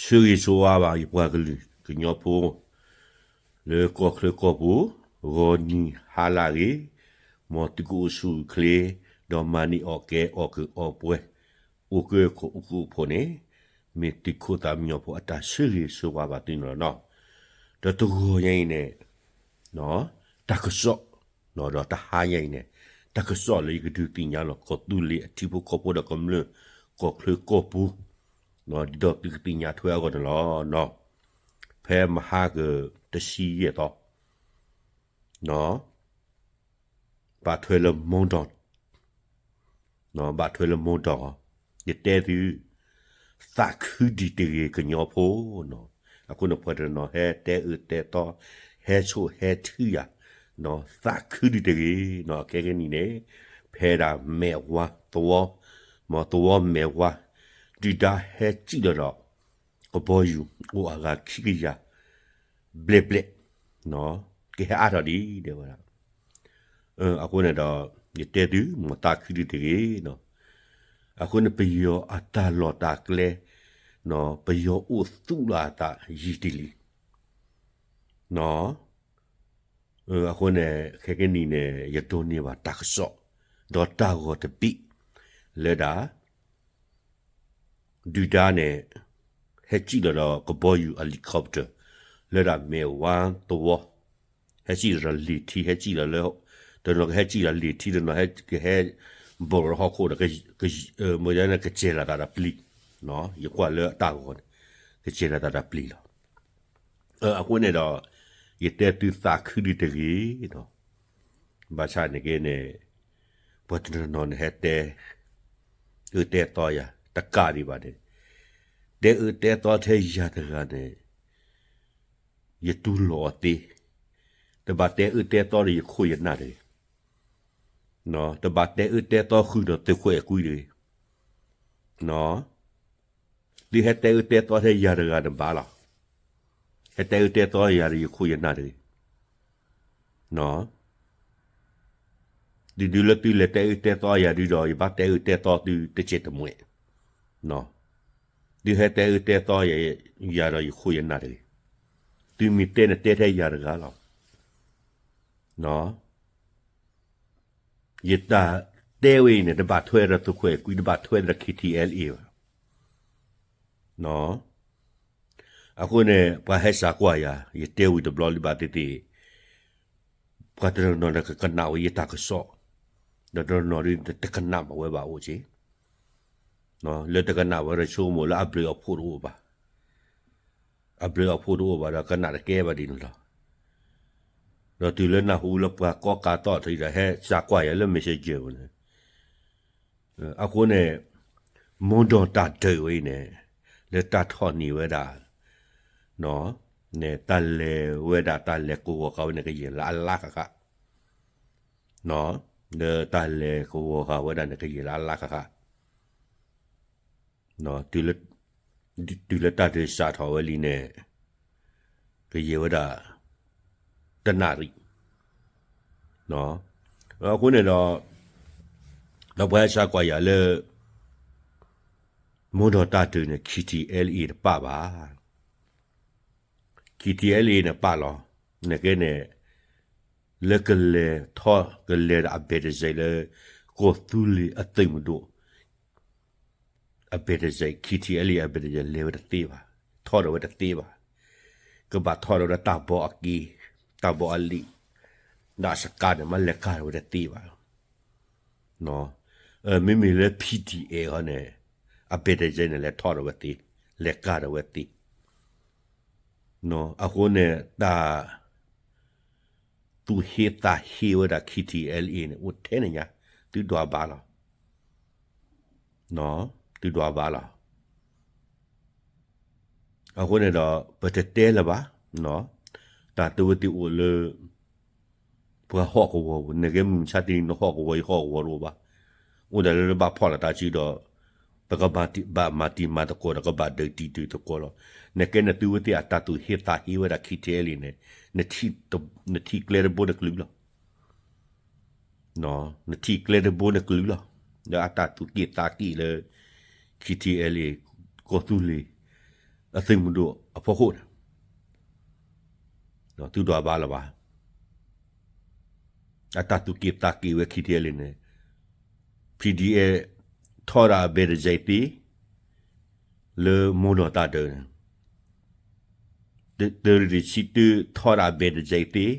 ဆၢဂ့ၤဆၢဝါဘၣ် ယပှၤကလုာ်ကညီဖိ လၢကီၢ်ချၢကီၢ်ပူၤ, ဂီၤနံၤဟါလၢအဂ့ၤ, မ်သုကအိၣ်ဆူၣ်အိၣ်ချ့, ဒီးမၤန့ၢ်အီၣ်ကဲအီၣ်ကၢအီၣ်ပှဲၤ, အိၣ်ကၢခိၣ်အိၣ်ကၢဖိန့ၣ်, မ့ၢ်သုးခိၣ်သးမံညီဖိအတၢ်ဆၢဂ့ၤဆၢဝါဘၣ်သုန့ၣ်လီၤနီၤ. ဒီးတဂီၤညါအံၤန့ၣ် တၢ်ကစီၣ်, ဒီးတဟါညါအံၤန့ၣ်, တၢ်ကစီၣ်လၢယကဒုးသ့ၣ်ညါလီၤ ကီၢ်သူလ့ၤအထံဖိကီၢ်ဖိဒီးကမျၢၢ်ကီၢ်ချၢကီၢ်ပူၤ, ဒ်သိးသုကသ့ၣ်ညါထွဲအဂီၢ်န့ၣ်လီၤ. ဖဲမဟါကတဆံယဲၢ်သီ ဘၣ်ထွဲလၢမီဒီး ဘၣ်ထွဲလၢမီဒီး, ယတဲသု, သးခုဒံးတဂ့ၤကညီဖိနီၤ. အဃိန့ၣ် ပှၤတနီၤဟဲတဲအၢတဲသီ, ဟဲဆိၣ်ဟဲထုယၤ, သးခုဒံးတဂ့ၤနီၤ. ခဲကနံၣ်န့ၣ် ဖဲဒၣ်မဲာ်ဝါသဝီ, မ်သဝီမဲာ်ဝါ, ဒုၣ်ဒါဟဲစံၣ်လီၤဒီး ကဘီယူၤအိၣ်အဂၤခံကယၤဘျဲၣ်ဘျဲၣ်, ကဟဲအါထီၣ်ဒံး တဲဝဲဒၣ်. အဃိန့ၣ်ဒီး ယတဲသု မ်သးခုဒံးတဂ့ၤနီၤ. အဃိန့ၣ် ပယီၤအတၢ်လီၢ်တၢ်ကျဲ, ပယီၤအိၣ်သူၣ်လီၤအသးယံာ်တလံ အဃိန့ၣ် ခဲကနံၣ်န့ၣ် ယဒိးန့ၢ်ဘၣ်တၢ်ကစီၣ်, ဒီးတၢ်ဂီၤတဘ့ၣ် လၢဒၣ် ဒုၣ်ဒါန့ၣ် ဟဲစံၣ်လီၤဒီးကဘီယူၤ helicopter လၢဒၣ်မဲာ်ဝါသဝီ, ဟဲစံၣ်လီၤဒီးလံာ်ထံ ဟဲစံၣ်လီၤလၢ, တနီၤကဟဲစံၣ်လီၤလံာ်ထံ တနီၤကဟဲ ဘိးလီၤဟီၣ်ခိၣ်ဒီး မ့ၢ်ဒ်န့ၣ် ကစဲးလီၤသးဒီးပျံၤ, ယကွၢ်လၢအတၢ်ဂီၤန့ၣ် ကစဲးလီၤသးဒီးပျံၤလီၤ. အဃိန့ၣ်ဒီး ယတဲသုသးခုဒံးတဂ့ၤနီၤ. ဘၣ်ဆၣ်န့ၣ်က့န့ၣ် ပှၤတနီၤနီၤန့ၣ်ဟဲတဲ အၢတဲသီယၤ တကးဒံးဘၣ်န့ၣ်, တဲအၢတဲသီထဲယၤတဂၤန့ၣ် ယတူၢ်လိာ်အီၤသ့, တဘၣ်တဲအၢတဲသီဒီးယခိၣ်ယနၢ်တဂ့ၤ, တဘၣ်တဲအၢတဲသီဃုာ်ဒီးသုးခိၣ်အဲၤကွံတဂ့ၤ. သုဟဲတဲအၢတဲသီထဲယၤတဂၤန့ၣ်ဘၣ်လီၤ. ဟဲတဲအၢတဲသီယၤဒီးယခိၣ်ယနၢ်တဂ့ၤ. ဒုးဒုးလၢသုလဲၤတဲအၢတဲသီယၤဒုဒီး ယဘၣ်တဲအၢတဲသီသုတစဲးတမှဲး. သုဟဲတဲအၢတဲသီယၤဒီးယခိၣ်ယနၢ်တဂ့ၤ. သုမ့ၢ်တဲန့ၣ်တဲထဲယၤတဂၤလီၤ. ယတၢ်တဲဝဲအံၤန့ၣ် တဘၣ်ထွဲဒီးသုးခိၣ်အဲၤကွံ တဘၣ်ထွဲဒီး K T L A ဘၣ်. အဃိန့ၣ် ပှၤဟဲစးကွၢ်ယၤ ယတဲဝံၤတဘျီလံဘၣ်သ့ၣ်သ့ၣ်, ပှၤတနီၤနီၤကကနၣ်ဝဲယတၢ်ကစီၣ်, ဒီးတနီၤနီၤဒ်တကနၣ်ဘၣ်ဝဲဘၣ်အိၣ်က့, လၢတကနၣ်ဝဲဒီးဆိကမိၣ်လၢအဘျုးအဖှိၣ်တအိၣ်ဘၣ်, အဘျုးအဖှိၣ်တအိၣ်ဘၣ်ဒီးကနၣ်တကဲဘၣ်ဒ်န့ၣ်လီၤ. ဒီးတုၤလၢနၢ်ဟူလၢပှၤကိးကးသီၣ်ထံဒီး ဟဲစးကွၢ်ယၤလၢ Messenger ပူၤန့ၣ်, အဃိန့ၣ် မီဒီးတၢ်ဒုးဝဲအံၤန့ၣ် လၢတၢ်ထီၣ်န့ၢ်ဝဲဒၣ် န့ၣ် တၢ်လဲၤဝဲဒၣ် တၢ်လဲၤကဝီၤဃာ်ဝဲန့ၣ် ကယဲၢ်လၢအလါဃၣ်ဃၣ်, လၢတၢ်လဲၤကဝီၤဃာ်ဝဲဒၣ်န့ၣ် ကယဲၢ်လၢအလါဃၣ်ဃၣ် တုၤလၢတၢ်ဒုးစးထီၣ်ဝဲလံန့ၣ် ကယဲၢ်ဝဲဒၣ် တနၣ်ရံၣ်. အဃိန့ၣ်ဒီး ဒီးပှၤဟဲစးကွၢ်ယၤလၢ မီဒီးတၢ်ဒုးန့ၣ် K T L A တပၣ်ဘၣ်. K T L A န့ၣ်ပၣ်လီၤ. နကဲန့ၣ် လၢကလဲၤထီၣ်ကလဲၤဒီးအဘဲၣ်တစဲးလၢ ကီၢ်သူလ့ၤအသုးမုၢ်ဒိၣ် အဘဲၣ်တစဲး K T L A အဘဲၣ်တစဲးလဲၤဝဲတသ့ဘၣ်, ထီၣ်ဒီးဝဲတသ့ဘၣ်. ကဘၣ်ထီၣ်ဒီးဝဲဒၣ်တၢ်ဘီအက့, တၢ်ဘီအလံာ်, ဒီးအစကါန့ၣ် မ့ၢ်လဲၤကါဒီးဝဲတသ့ဘၣ်. မ့မ့ၢ်လၢ P D F ဃီန့ၣ် အဘဲၣ်တစဲးန့ၣ် လဲၤထီၣ်ဒီးဝဲသ့, လဲၤကါဒီးဝဲသ့. အဃိန့ၣ် တၢ် သူၣ်ဟ့သးဟ့ဝဲဒၣ် K T L A န့ၣ် အိၣ်ထဲန့ၣ်ညါ, သုဒွးဘၣ်လီၤ. သုဒွးဘၣ်လီၤ. အဃိန့ၣ်ဒီး ပတတဲလၢၤဘၣ်, တၢ်သုဝဲသ့ၣ်အိၣ်လၢ ပှၤဟီၣ်ကဝီၤပူၤ, နကဲမုၢ်မဆါတနံၤ နဟီၣ်ကဝီၤ ယဟီၣ်ကဝီၤတအိၣ်ဘၣ်. အိၣ်ဒၣ်လၢနဘၣ်ဖီၣ်လီၤတၢ်စုဒီး ပကဘၣ်မၤတံၤမၤသကိးဒီး ကဘၣ်ဒုးတံၤဒုးသကိးလီၤ. နကဲန့ၣ်သုဝဲသ့ၣ်အတၢ်သူၣ်ဟ့သးဟ့ဝဲဒၣ် K T L A န့ၣ် နထံၣ်ကျဲတဘိနကလုာ်လီၤ. နထံၣ်ကျဲတဘိနကလုာ်လီၤ. ဒီးအတၢ်သူၣ်က့ၣ်သးက့ၣ်လၢ K T L A ကီၢ်သူလ့ၤ အသုးမုၢ်ဒိၣ်အဖီခိၣ်န့ၣ် သုတဘၣ်လၢၤဘၣ်. အတၢ်သူၣ်က့ၣ်သးက့ၣ်ဝဲ ခံထံအဲလ့န့ၣ် ဖံဒံအဲ ထီၣ်ဒၣ်အဘဲတစဲးသ့ လၢမိၢ်ဒီးတၢ်ဒၢးန့ၣ်, တရံးတဆံတၢ ထီၣ်ဒၣ်အဘဲတစဲးသ့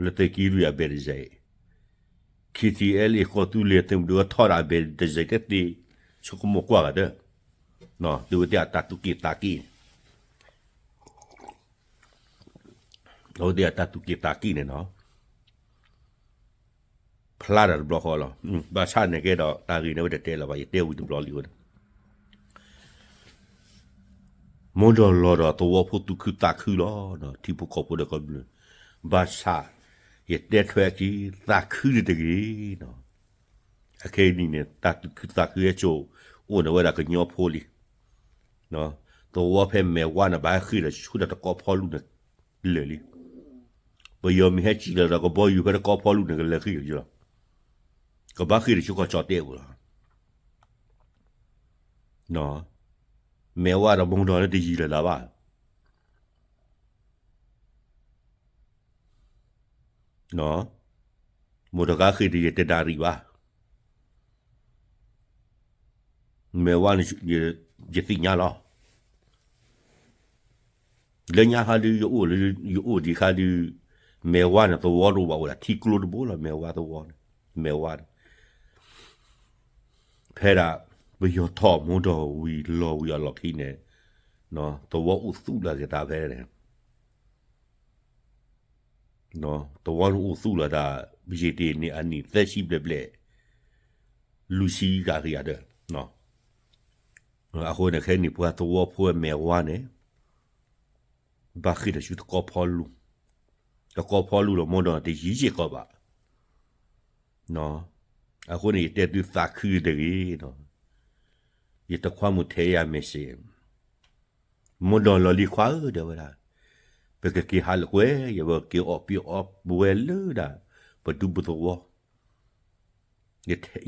လၢသုးက့လွံၢ်အဘဲတစဲး, ခံထံအဲလ့ ကီၢ်သူလ့ၤသုးမုၢ်ဒိၣ် ထီၣ်ဒၣ်အဘဲတစဲးသ့, ဆိကမိၣ်ကွၢ်ဂၤဒၢး, သုဝဲသ့ၣ်အတၢ်သူၣ်က့ၣ်သးက့ၣ်န့ၣ်, အဝဲသ့ၣ်အတၢ်သူၣ်က့ၣ်သးက့ၣ်န့ၣ်နီၤ ဖျါတၢ်တဘျီဃီလီၤ. ဘၣ်ဆၣ်န့ၣ်ကဲဒီး တၢ်ဂ့ၢ်န့ၣ်ဝဲတတဲလၢၤဘၣ်, ယတဲဝံၤတဘျီလံဝဲန့ၣ်, မိၢ်ဒီးလီၤဒီးသဝီဖိသူၣ်ခုသးခုလီၤ. ထံဖိကီၢ်ဖိဒီးကမျၢၢ်, ဘၣ်ဆၣ် ယတဲထွဲအခံ သးခုတဂ့ၤနီၤ. အခဲအံၤန့ၣ် တၢ်သူၣ်ခုသးခုဟဲစိာ် အိၣ်န့ၣ်ဝဲဒၣ်ကညီဖိလံ. သဝီဖဲမဲာ်ဝါန့ၣ် ဘၣ်ဟဲဃ့ၢ်ဒီးဆူတၢ်တကီဖီလူၤန့ၣ် လၢာ်လံ. ပယီၤမ့ၢ်ဟဲစံၣ်လီၤဒီးကဘီယူၤဖဲတကီဖီလူၤန့ၣ် ကလဲၤဃ့ၢ်လီၤ. ကဘၣ်ဃ့ၢ်ဒီးဆူကီၢ်ကၠီၣ်တဲၣ်ပူၤလီၤ. မဲာ်ဝါဒီးမိၢ်ဒီးလၢတယံၤလၢၤလၢၤဘၣ်. မိၢ်ဒီးကဃ့ၢ်ဒီးယတနၣ်ရံၣ်ဘၣ်. မဲာ်ဝါန့ၣ် ယသ့ၣ်ညါလီၤ. လၢညါခါဒုး ယအိၣ်လၢ ယအိၣ်ဒံးခါဒုး မဲာ်ဝါန့ၣ်သဝီတအိၣ်ဘၣ်, အိၣ်ဒၣ်ထံကျိတဘိလီၤ. မဲာ်ဝါသဝီန့ၣ် မဲာ်ဝါန့ၣ် ဖဲဒၣ် ပယီၤထီၣ်မိၢ်ဒီးဝံၤလီၤဝံၤအလီၢ်ခံန့ၣ် သဝီအိၣ်သူၣ်လၢက့ၤသးဖဲန့ၣ်, သဝီန့ၣ်အိၣ်သူၣ်လီၤတၢ် ယံာ်တ့ၢ်န့ၣ် အနံၣ်သၢဆံဘျဲၣ်ဘျဲၣ် လွံၢ်ဆံဂၤကယၤဒီး အဃိန့ၣ် ခဲအံၤန့ၣ် ပှၤသဝီဖိမဲာ်ဝါန့ၣ် ဘၣ်ဃ့ၢ်ဒီးဆူတကီဖီလူၤ, တကီဖီလူၤဒီးမိၢ်ဒီးတယံၤယဲၢ်ကီးဘၣ်. အဃိန့ၣ် ယတဲသုသးခုတဂ့ၤ, ယတခွါမုၣ်ထဲယၤ message, မိၢ်ဒီးလီၤလံခွါဧၢ တဲဝဲဒၣ်, ပကက့ၤဟးလိာ်ကွဲ, ယဝဲက့ၤအီၣ်ပ့ၤအီပဝဲလၢဒၣ် ပဒူပသဝီ,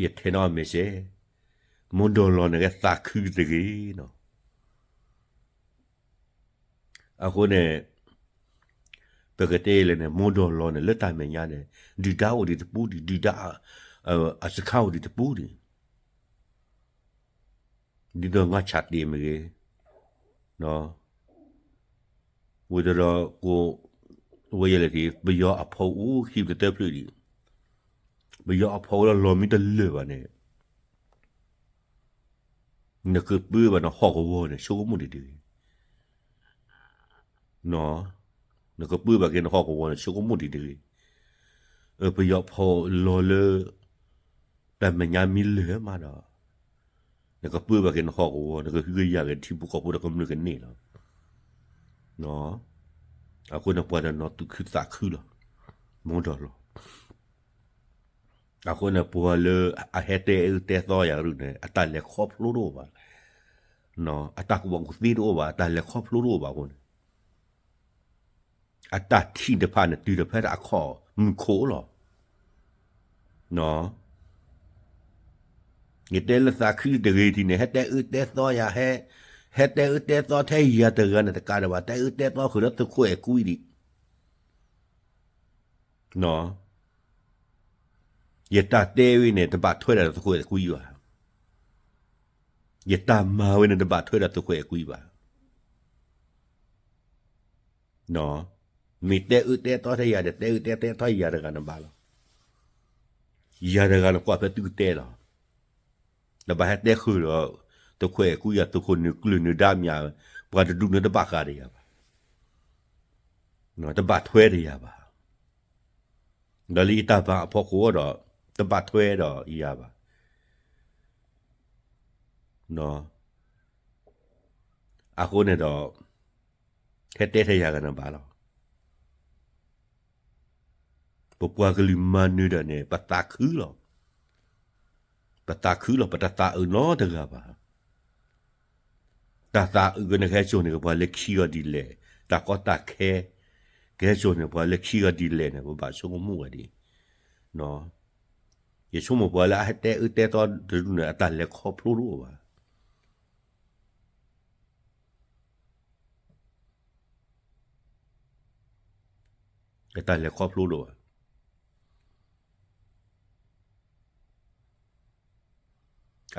ယထဲနီၤ message, မိၢ်ဒီးလီၤန့ၣ်ကသးခုတဂ့ၤနီၤ. အဃိန့ၣ် ပကတဲလဲၣ်န့ၣ် မိၢ်ဒီးလီၤန့ၣ် လၢတၢ်မဲာ်ညါန့ၣ် ဒုၣ်ဒါအိၣ်ဒံးတပူၤဒံး, ဒုၣ်ဒါ အစခါအိၣ်ဒံးတပူၤဒံး, ဒ်သိးငါဆၣ်တ့ၢ်မ့ၢ်ဂ့ၤ, ဝံၤဒီး ကိးဝဲယဲလဲၣ်က့ၤ ပယီၤအဖီအိၣ်ခံပတသၢဖျၢၣ်ဒံး, ပယီၤအဖီအိၣ်လၢလီၤမ့ၢ်တလၢာ်ဘၣ်န့ၣ် နကပၢဘၣ်နဟီၣ်ကဝီၤန့ၣ် ဆိကမိၣ်ဒံးတဂ့ၤ, နကပၢဘၣ်က့ၤနဟီၣ်ကဝီၤန့ၣ် ဆိကမိၣ်ဒံးတဂ့ၤ, ပယီၤဖီၣ်လီၤလၢ တၢ်မဲာ်ညါမ့ၢ်လၢာ်မးဒီး နကပၢဘၣ်က့ၤနဟီၣ်ကဝီၤ နကဟုကယာ်က့ၤထံဖိကီၢ်ဖိဒီးကမျၢၢ်ကန့ၢ်လီၤ. အဃိန့ၣ်ပှၤတနီၤသူၣ်ခုသးခုလီၤ, မိၢ်ဒီးလီၤ. အဃိန့ၣ် ပှၤလၢအဟဲတဲအၢတဲသီယၤကရူၢ်န့ၣ် အတၢ်လဲၤခီဖျိတအိၣ်ဘၣ်, အတၢ်ကူၣ်ဘၣ်ကူၣ်သ့တအိၣ်ဘၣ်, အတၢ်လဲၤခီဖျိတအိၣ်ဘၣ်အဃိန့ၣ် အတၢ်ထံၣ်တဖၣ်န့ၣ် တုၤဒီးဖဲဒၣ်အခီၣ်မုၢ်ခိၣ်လီၤ. ယတဲလၢသးခုတဂ့ၤထံၣ်န့ၣ် ဟဲတဲအၢတဲသီယၤ, ဟဲတဲအၢတဲသီထဲယၤတဂၤန့ၣ်တကးဒံးဘၣ်, တဲအၢတဲသီဃုာ်ဒီးသုးခိၣ်အဲၤကွံဒံး. ယတၢ်တဲဝဲန့ၣ် တဘၣ်ထွဲဒၣ်သုးခိၣ်အဲၤကွံဘၣ်. ယတၢ်မၤဝဲန့ၣ် တဘၣ်ထွဲဒၣ်သုးခိၣ်အဲၤကွံဘၣ်. မ့ၢ်တဲအၢတဲသီထဲယၤဒီး တဲအၢတဲသီထဲယၤတဂၤန့ၣ်ဘၣ်လီၤ. ယၤတဂၤန့ၣ်ကွၢ်ဖဲသုကတဲလီၤ. တဘၣ်ဟဲတဲဃုာ်ဒီး သုးခိၣ်အဲၤကွံယၤ သုးခိၣ်နုာ်ကျၢၢ်နုာ်ဒါမၠး, ပှၤတဒူၣ်န့ၣ်တဘၣ်ဃးဒီးယၤဘၣ်. တဘၣ်ထွဲဒီးယၤဘၣ်. ဒီးလၢယတၢ်ပာ်အဖီခိၣ်ဒီး တဘၣ်ထွဲဒီးယၤဘၣ်. အဃိန့ၣ်ဒီး ဟဲတဲထဲယၤတဂၤန့ၣ်ဘၣ်လီၤ. ပပှၤကလုာ်မၤနၢၤတၢ်န့ၣ် ပသးခုလီၤ. ပသးခုလီၤ, ပတသးအုးနီတဂၤဘၣ်. တၢ်သးအုးကန့ၣ် ကဟဲစိာ်န့ၢ်က့ၤပှၤလၢခံဂၤဒ်လဲၣ်, တၢ်ကီတၢ်ခဲ ကဟဲစိာ်န့ၢ်ပှၤလၢခံဂၤဒ်လဲၣ်န့ၣ် ပဘၣ်ဆိကမိၣ်ဝဲဒၣ်. ယဆိကမိၣ်ပှၤလၢအဟဲတဲအၢတဲသီတဒူၣ်န့ၣ် အတၢ်လဲၤခီဖျိတအိၣ်ဘၣ်. အတၢ်လဲၤခီဖျိဒိၣ်ဘၣ်.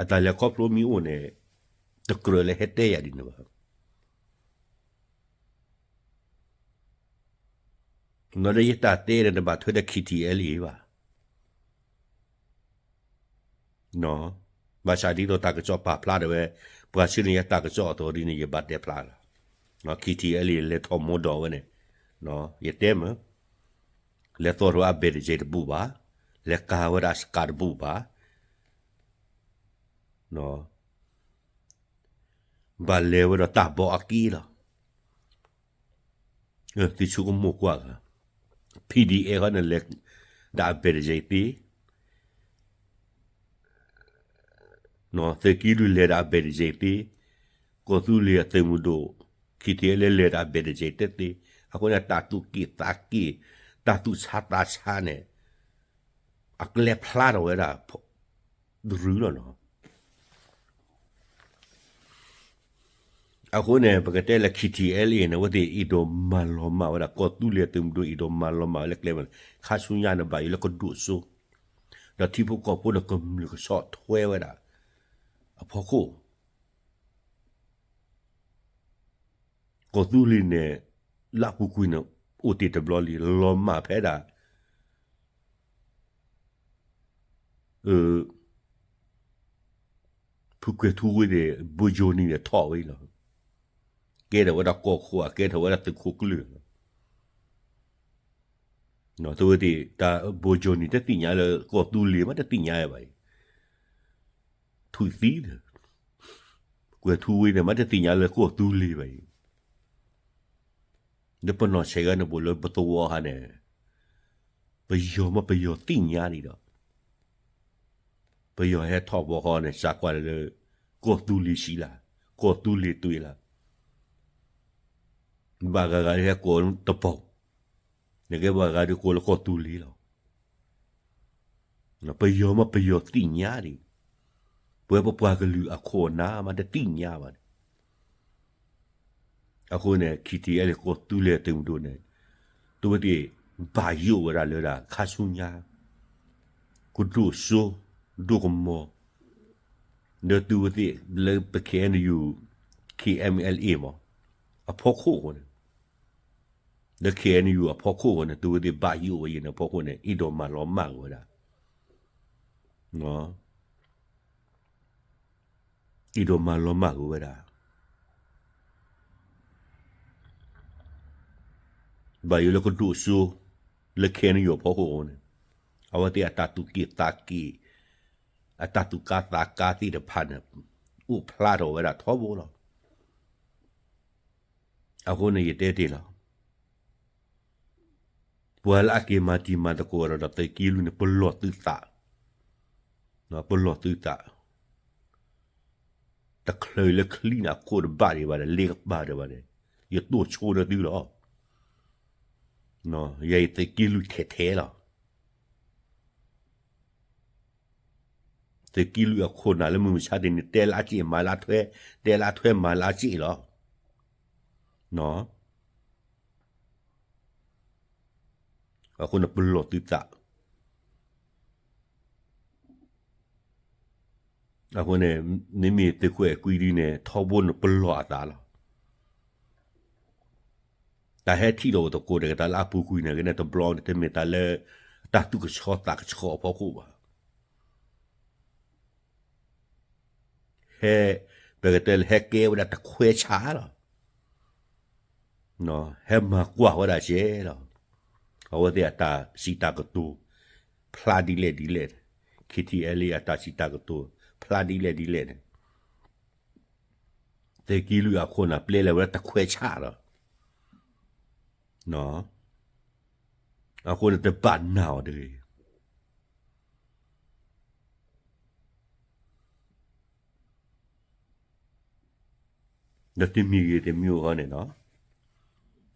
အတၢ်လဲၤခီဖျိမ့ၢ်အိၣ်န့ၣ် တကြၢးလၢဟဲတဲယၤဒ်န့ၣ်ဘၣ်. နီၢ်ဒီးယတၢ်တဲန့ၣ် တဘၣ်ထွဲဒီး K T L A ဘၣ်. ဘၣ်ဆၣ်ဒ်သိးတၢ်ကစီၣ်ပာ်ဖျါဒၣ်ဝဲ ပှၤဆှၢန့ၢ်ယၤတၢ်ကစီၣ်အသိးဒ်န့ၣ် ယဘၣ်တဲဖျါလီၤ. K T L A လဲၤထီၣ်မီဒီးဝဲန့ၣ် ယတဲမ့ၢ် လဲၤသီၣ်ထီၣ်ဝဲအ barrage တဘူၣ်ဘၣ်, လဲၤကၤဝဲဒၣ်အစကၤတဘူၣ်ဘၣ်, ဘၣ်လဲၤဝဲဒီးတၢ်ဘီအက့လီၤ. သုဆိကမိၣ်ကွၢ်ဂၤ, P D F ဃီန့ၣ်လဲၤဒၣ်အ barrage သ့, သုးက့လွံၢ်လဲၤဒၣ်အ barrage သ့, ကီၢ်သူလ့ၤအသုးမုၢ်ဒိၣ် K T L A လဲၤဒၣ်အ barrage တသ့, အဃိန့ၣ် တၢ်သူၣ်က့ၣ်သးက့ၣ်, တၢ်သူၣ်ဆါသးဆါန့ၣ် အကျဲဖျါထီၣ်ဝဲဒၣ် တရုၤလီၤနီၤ. အဃိန့ၣ် ပကတဲလၢ K T L A န့ၣ် အဝဲသ့ၣ်အံၤဒိးမၤလီၤမၢ်ဝဲဒၣ် ကီၢ်သူလ့ၤအသုးမုၢ်ဒိၣ်အံၤဒိးမၤလီၤမၢ်ဝဲလၢကျဲမး, ခါဆူညါန့ၣ်ဘၣ်ယိၣ်လၢကဒိၣ်စိ, ဒီးထံဖိကီၢ်ဖိန့ၣ်ကမျၢၢ်ကဆီၣ်ထွဲဝဲဒၣ် အဖီခိၣ် ကီၢ်သူလ့ၤန့ၣ် လၢအပူၤကွံာ်န့ၣ် အိၣ်တ့ၢ်တဘျီလံ, လီၤမၢ်ဖဲဒၣ် ဖုကွဲၤထူဝ့သ့ၣ် ဘိယိၤနံၤန့ၣ် ထီၣ်ဝဲအံၤလီၤ. ကဲထီၣ်ဝဲဒၣ်ကီၢ်ခိၣ် အကဲထီၣ်ဝဲဒၣ်သုးခိၣ်ကျၢၢ်လီၤ. သုဝဲသ့ၣ် တၢ်ဘိယိၤနံၤတသ့ၣ်ညါလၢ ကီၢ်သူလ့ၤမးတသ့ၣ်ညါဘၣ်အံၤ, ထွံၣ်သံဒီး ကွဲၤထူဝ့န့ၣ် မးတသ့ၣ်ညါလၢကီၢ်သူလ့ၤဘၣ်အံၤ, လၢပနီၢ်ဆဲးဂၤန့ၣ်ဘိးလၢပသဝီဟါန့ၣ် ပယီၤမ့ၢ်ပယီၤသ့ၣ်ညါဒံးဒီး ပယီၤဟဲထီၣ်ဘီဃီန့ၣ် စးကွၢ်လၢ ကီၢ်သူလ့ၤဆံးလၢ်, ကီၢ်သူလ့ၤသွံလၢ်, ဘၣ်ဂၤဂၤဒုးဟဲကိးတပီၤ, နကဲဘၣ်ဂၤဒုးကိးလၢကီၢ်သူလ့ၤလီၤ. ပယီၤမ့ၢ်ပယီၤသ့ၣ်ညါဒံး, ပဝဲပပှၤကလုာ်အခိၣ်အနၢ်မးတသ့ၣ်ညါဘၣ်န့ၣ် အဃိန့ၣ် K T L A ကီၢ်သူလ့ၤသုးမုၢ်ဒိၣ်န့ၣ် သုဝဲသ့ၣ်ဘၣ်ယိၣ်ဝဲဒၣ်လၢဒၣ်ခါဆူညါ ကဒိၣ်စိ ဒိၣ်ကမီၤ ဒီးသုဝဲသ့ၣ်လၢပ K N U K M L A မး အဖီခိၣ်အဃိန့ၣ် လၢ K N U အဖီခိၣ်အဃိန့ၣ် သုဝဲသ့ၣ်ဘၣ်ယိၣ်ဝဲအံၤန့ၣ် အဖီခိၣ်န့ၣ် အံၤဒိးမၤလီၤမၢ်က့ၤဝဲဒၣ် အံၤဒိးမၤလီၤမၢ်က့ၤဝဲဒၣ် ဘၣ်ယိၣ်လၢကဒိၣ်စိ လၢ K N U အဖီခိၣ်အဃိန့ၣ် အဝဲသ့ၣ်အတၢ်သူၣ်က့ၣ်သးက့ၣ် အတၢ်သူၣ်ကါသးကါသ့ၣ်တဖၣ်န့ၣ် အိၣ်ဖျါထီၣ်ဝဲဒၣ်ထီဘိလီၤ. အဃိန့ၣ်ယတဲတ့ၢ်လီၤ. ပှၤလၢအက့ၤမၤတံၤမၤသကိးဒီးသုးက့လွံၢ်န့ၣ် ပလီၢ်သုသး, ပလီၢ်သုသး, တချုးလၢချံန့ၣ်အခိၣ်တဘၣ်ဒံးဘၣ်ဒီး လ့ကပၤဒံးဘၣ်န့ၣ် ယတိၢ်ဆိဒီးသုလီၤ. ယအံၤသုးက့လွံၢ်ထဲးထဲးလီၤ. သုးက့လွံၢ်အခိၣ်နၢ်လၢမုၢ်မဆါတနံၤ တဲလၢအစ့ၣ်မၤလၢအထွဲ, တဲလၢအထွဲမၤလၢအစ့ၣ်လီၤ. အဃိန့ၣ်ပလီၢ်သုသး အဃိန့ၣ် မ့မ့ၢ်သုးခိၣ်အဲၣ်ကွံဒုန့ၣ် ထီဘိန့ၣ်ပလီၢ်အသးလီၤ. တၢ်ဟဲထံၣ်လိာ်သကိးတကတၢၢ်လၢအပူၤကွံာ်န့ၣ် ကဲန့ၣ်တဘျီန့ၣ် တမ့ၢ်တၢ်လၢ တၢ်သူၣ်ကဆှီသးကဆှီအဖီခိၣ်ဘၣ်. ဟဲ, ပကတဲလၢဟဲကဲဝဲဒၣ်တခွဲဆၣ်လီၤ. ဟဲမၤကွၢ်ဝဲဒၣ်ကဲလီၤ. အဝဲသ့ၣ်အတၢ်စံးတၢ်ကတိၤ ဖျါဒ်လဲၣ်ဒ်လဲၣ်န့ၣ်, K T L A အတၢ်စံးတၢ်ကတိၤ ဖျါဒ်လဲၣ်ဒ်လဲၣ်န့ၣ်, သုးက့လွံၢ်အခိၣ်နၢ်ပျဲလဲၤဝဲဒၣ်တခွဲဆၣ်လီၤ. အဃိန့ၣ်တဘၣ်နာ်အီၤတဂ့ၤ. ဒီးတမံၤဂ့ၤတမံၤဂ့ၤဃီန့ၣ်နီၤ,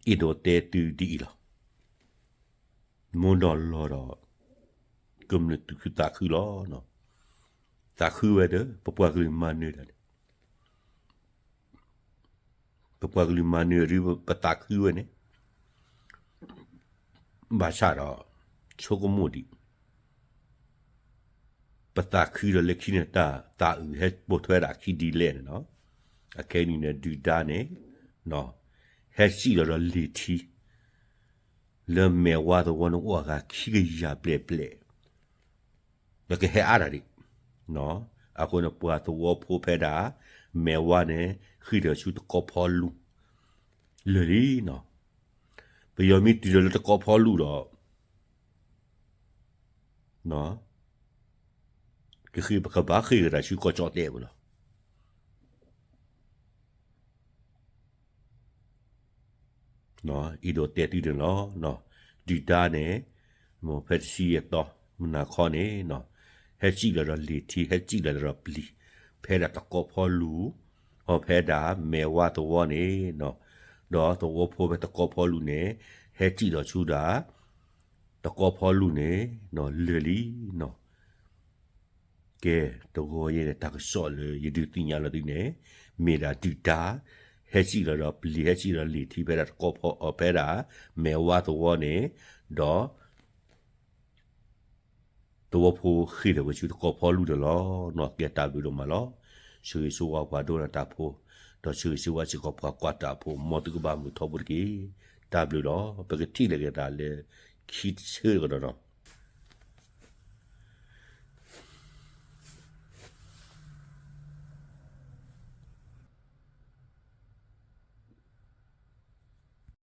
အဲၣ်ဒိးတဲသုဒ်အံၤလီၤ. မ့ၢ်ဒီးလီၤဒီး ကမျၢၢ်သူၣ်ခုသးခုလီၤ. သးခုဝဲဒီး ပပှၤကလုာ်မၤနၢၤတၢ်န့ၣ် ပပှၤကလုာ်မၤနၢၤဒ်ပသးခုဝဲန့ၣ်, ဘၣ်ဆၣ်ဒီး ဆိကမိၣ်ဒံး ပသးခုဒီးလၢခံန့ၣ် တၢ်သးအုးဟဲပိာ်ထွဲဒၣ်အခံဒ်လဲၣ်န့ၣ်လီၤ. အခဲအံၤန့ၣ် ဒုၣ်ဒါန့ၣ် ဟဲစံၣ်လီၤဒီးလံာ်ထံ လၢမဲာ်ဝါသဝီန့ၣ်အိၣ်အဂၤခံကယၤဘျဲၣ်ဘျဲၣ် ဒီးကဟဲအါတၢ်ဒံး. အဃိန့ၣ် ပှၤသဝီဖိဖဲဒၣ် မဲာ်ဝါန့ၣ် ဃ့ၢ်ထီၣ်ဆူတကီၢ်ဖီလူၤ လၢာ်လံနီၤ. ပယီၤမ့ၢ်တုၤဒီးလၢတကီၢ်ဖီလူၤဒီး ကဃ့ၢ်ပကဘၣ်ဃ့ၢ်ကဒါဆူကီၢ်ကၠီၣ်တဲၣ်ပူၤလီၤ. အံၤဒိးတဲသုန့ၣ်လီၤ. ဒုၣ်ဒါန့ၣ် မ်ဖဲတဆံယဲၢ်သီ မုၢ်နၤခီန့ၣ် ဟဲစံၣ်လီၤဒီးလံာ်ထံ ဟဲစံၣ်လီၤဒီးပျံၤ ဖဲဒၣ်တကီၢ်ဖီလူၤ အဖဲဒၣ်မဲာ်ဝါသဝီန့ၣ် ဒီးသဝီဖိဖဲတကီၢ်ဖီလူၤန့ၣ် ဟဲစံၣ်လီၤဆူဒၣ် တကီၢ်ဖီလူၤန့ၣ် လၢာ်လံနီၤ. ကဲ တဂီၤယဲန့ၣ် တၢ်ကစီၣ်လၢယဒုးသ့ၣ်ညါလီၤသုန့ၣ် မ့ၢ်ဒၣ်ဒုၣ်ဒါ ဟဲစံၣ်လီၤဒီးပျံၤ ဟဲစံၣ်လီၤလံာ်ထံ ဖဲဒၣ်တကီၢ်ဖီ ဖဲဒၣ် မဲာ်ဝါသဝီန့ၣ် ဒီး သဝီဖိဃ့ၢ်ထီၣ်ဝဲဆူတကီၢ်ဖီလူၤန့ၣ်လီၤ. ကဲတၢ်ဘျုးဒိၣ်မးလီၤ. ဆၢဂ့ၤဆၢဝါပှၤဒိကနၣ်တၢ်ဖိ, ဒီးဆၢဂ့ၤဆၢဝါစ့ၢ်ကီးပှၤကွၢ်တၢ်ဖိ မ်သုကဘၣ်မုာ်ထီဘိတက့ၢ်. တၢ်ဘျုးလီၤ. ပကထံၣ်လိာ်က့ၤသးလၢခံတဆၢကဒီးနီၤ.